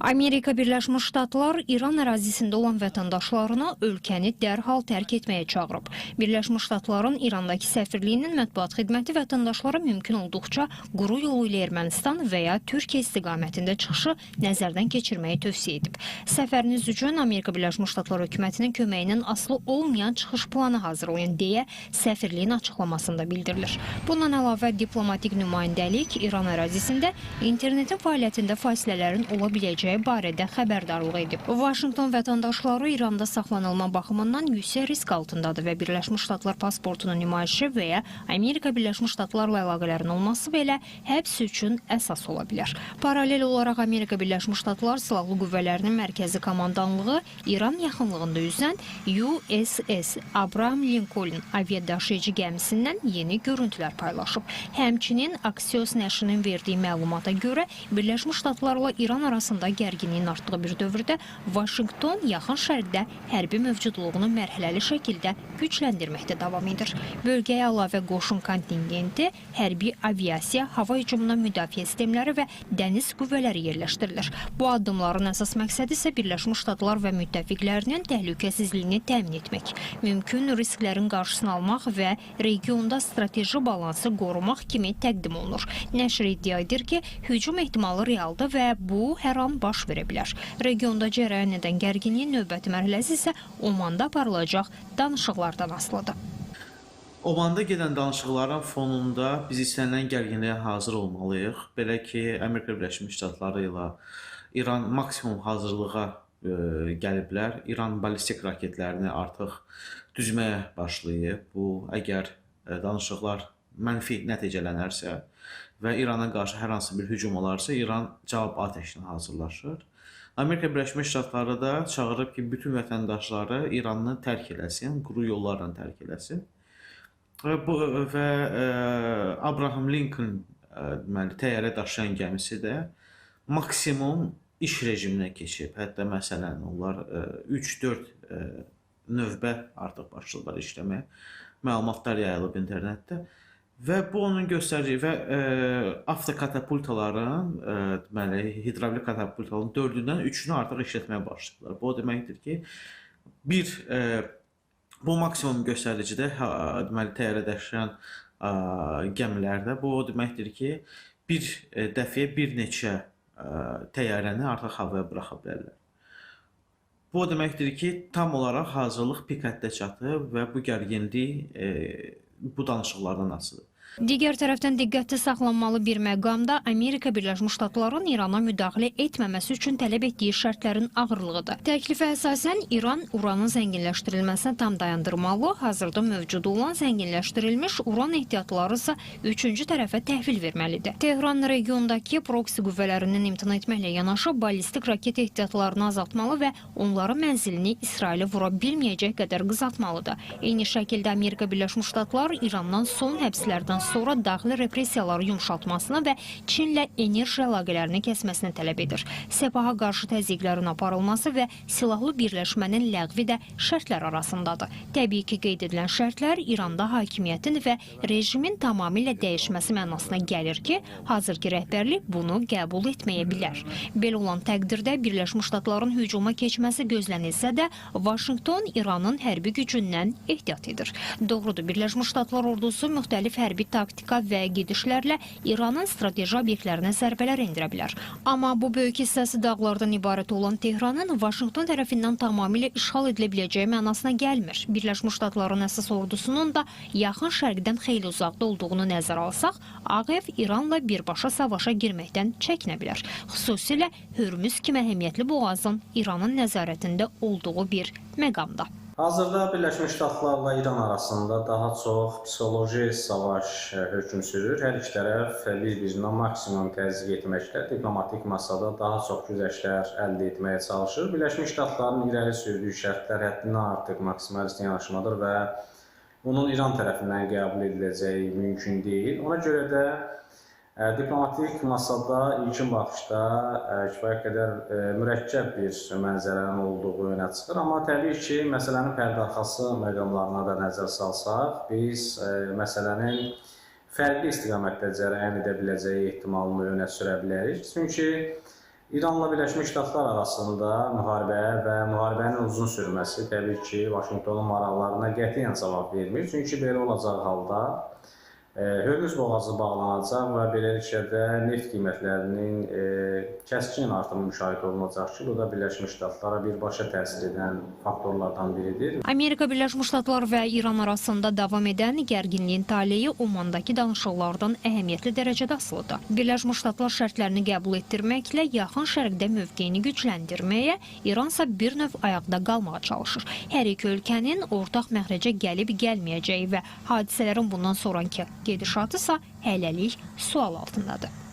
Amerika Birləşmiş Ştatlar İran ərazisində olan vətəndaşlarını ölkəni dərhal tərk etməyə çağırıb. Birləşmiş Ştatların İrandakı səfirliyinin mətbuat xidməti vətəndaşlara mümkün olduqca quru yolu ilə Ermənistan və ya Türkiyə istiqamətində çıxışı nəzərdən keçirməyi tövsiyə edib. Səfəriniz üçün Amerika Birləşmiş Ştatlar hökumətinin köməyinin asılı olmayan çıxış planı hazırlayın deyə səfirliyin açıqlamasında bildirilir. Bundan əlavə diplomatik nümayəndəlik İran ərazisində internetin fəaliyyətində fasilələrin ola biləcəyi barədə xəbərdarlıq edib. Vaşinqton vətəndaşları İranda saxlanılma baxımından yüksək risk altındadır və Birləşmiş Ştatlar pasportunun nümayişi və ya Amerika Birləşmiş Ştatlarla əlaqələrin olması belə həbs üçün əsas ola bilər. Paralel olaraq Amerika Birləşmiş Ştatlar Silahlı Qüvvələrinin Mərkəzi Komandanlığı İran yaxınlığında üzən USS Abraham Lincoln aviadaşıyıcı gəmisindən yeni görüntülər paylaşıb. Həmçinin Axios nəşrinin verdiyi məlumata görə Birləşmiş Ştatlarla İran arasında gərginliyin artdığı bir dövrdə Vaşinqton Yaxın Şərqdə hərbi mövcudluğunu mərhələli şəkildə gücləndirməkdə davam edir. Bölgəyə əlavə qoşun kontingenti, hərbi aviasiya, hava hücumundan müdafiə sistemləri və dəniz qüvvələri yerləşdirilir. Bu addımların əsas məqsədi isə Birləşmiş Ştatlar və müttəfiqlərinin təhlükəsizliyini təmin etmək, mümkün risklərin qarşısını almaq və regionda strateji balansı qorumaq kimi təqdim olunur. Nəşr iddia edir ki, hücum ehtimalı realdır və bu hər an baş verə bilər. Regionda cərəyan edən gərginliyin növbəti mərhələsi isə Omanda aparılacaq danışıqlardan asılıdır. Omanda gedən danışıqların fonunda biz istənilən gərginliyə hazır olmalıyıq. Belə ki, Amerika Birləşmiş Ştatları ilə İran maksimum hazırlığa gəliblər. İran ballistik raketlərini artıq düzməyə başlayıb. Bu, əgər danışıqlar mənfi nəticələnərsə və İrana qarşı hər hansı bir hücum olarsa, İran cavab atəşinə hazırlaşır. Amerika Birləşmiş Ştatları da çağırıb ki, bütün vətəndaşları İranı tərk eləsin, quru yollarla tərk eləsin. Və Abraham Lincoln deməli təyyarə daşıyan gəmisi də maksimum iş rejiminə keçib. Hətta məsələn onlar 3-4 növbə artıq başlayıblar işləməyə. Məlumatlar yayılıb internetdə. Və bu onun göstərici və avtokatapultaların, deməli hidravlik katapultaların 4-ündən 3-ünü artıq işlətməyə başlayıblar. Bu o deməkdir ki, bu maksimum göstəricidə deməli təyyarə daşıyan gəmilərdə bu o deməkdir ki, bir dəfəyə bir neçə təyyarəni artıq havaya buraxa bilərlər. Bu o deməkdir ki, tam olaraq hazırlıq pik həddə çatıb və bu gərginlik bu danışıqlardan asılıdır. Digər tərəfdən diqqətdə saxlanmalı bir məqamda Amerika Birləşmiş Ştatların İrana müdaxilə etməməsi üçün tələb etdiyi şərtlərin ağırlığıdır. Təklifə əsasən İran uranın zənginləşdirilməsini tam dayandırmalı, hazırda mövcud olan zənginləşdirilmiş uran ehtiyatları isə üçüncü tərəfə təhvil verməlidir. Tehran regiondakı proksi qüvvələrindən imtina etməklə yanaşı ballistik raket ehtiyatlarını azaltmalı və onların mənzilini İsrailə vura bilməyəcək qədər qısaltmalıdır. Eyni şəkildə Amerika Birləşmiş Ştatlar İrandan son həbslərdən sonra daxili repressiyaları yumşaltmasını və Çinlə enerji əlaqələrini kəsməsini tələb edir. Sepaha qarşı təzyiqlərin aparılması və silahlı birləşmənin ləğvi də şərtlər arasındadır. Təbii ki, qeyd edilən şərtlər İranda hakimiyyətin və rejimin tamamilə dəyişməsi mənasına gəlir ki, hazırki rəhbərlik bunu qəbul etməyə bilər. Belə olan təqdirdə Birləşmiş Ştatların hücuma keçməsi gözlənilsə də, Vaşinqton İranın hərbi gücündən ehtiyat edir. Doğrudur, Birləşmiş Ştatlar ordusu müxtəlif hərbi taktika və gedişlərlə İranın strateji obyektlərinə zərbələr endirə bilər. Amma bu böyük hissəsi dağlardan ibarət olan Tehranın Vaşinqton tərəfindən tamamilə işğal edilə biləcəyi mənasına gəlmir. Birləşmiş Ştatların əsas ordusunun da Yaxın Şərqdən xeyli uzaqda olduğunu nəzərə alsaq, Ağ Ev İranla birbaşa savaşa girməkdən çəkinə bilər. Xüsusilə Hörmüz kimi əhəmiyyətli boğazın İranın nəzarətində olduğu bir məqamda. Hazırda Birləşmiş Ştatlarla İran arasında daha çox psixoloji savaş hökm sürür. Hər iki tərəf bir-birinə maksimum təzyiq etməkdə, diplomatik masada daha çox güzəştlər əldə etməyə çalışır. Birləşmiş Ştatların irəli sürdüyü şərtlər həddindən artıq maksimalist yanaşmadır və bunun İran tərəfindən qəbul ediləcəyi mümkün deyil. Ona görə də diplomatik masada ilkin baxışda kifayət qədər mürəkkəb bir mənzərənin olduğu önə çıxır. Amma təbii ki, məsələnin pərdəarxası məqamlarına da nəzər salsaq, biz məsələnin fərqli istiqamətdə cərəyan edə biləcəyi ehtimalını önə sürə bilərik. Çünki İranla Birləşmiş Ştatlar arasında müharibə və müharibənin uzun sürməsi təbii ki, Vaşinqtonun maraqlarına qətiyyən cavab vermir. Çünki belə olacağı halda Hörmüz boğazı bağlanacaq və beləliklə də neft qiymətlərinin kəskin artımı müşahidə olunacaq ki, bu da Birləşmiş Ştatlara birbaşa təsir edən faktorlardan biridir. Amerika Birləşmiş Ştatları və İran arasında davam edən gərginliyin taleyi Omandakı danışıqlardan əhəmiyyətli dərəcədə asılıdır. Birləşmiş Ştatlar şərtlərini qəbul etdirməklə Yaxın Şərqdə mövqeyini gücləndirməyə, İransa bir növ ayaqda qalmağa çalışır. Hər iki ölkənin ortaq məxrəcə gəlib gəlməyəcəyi və hadisələrin bundan sonrakı gedişatı isə hələlik sual altındadır.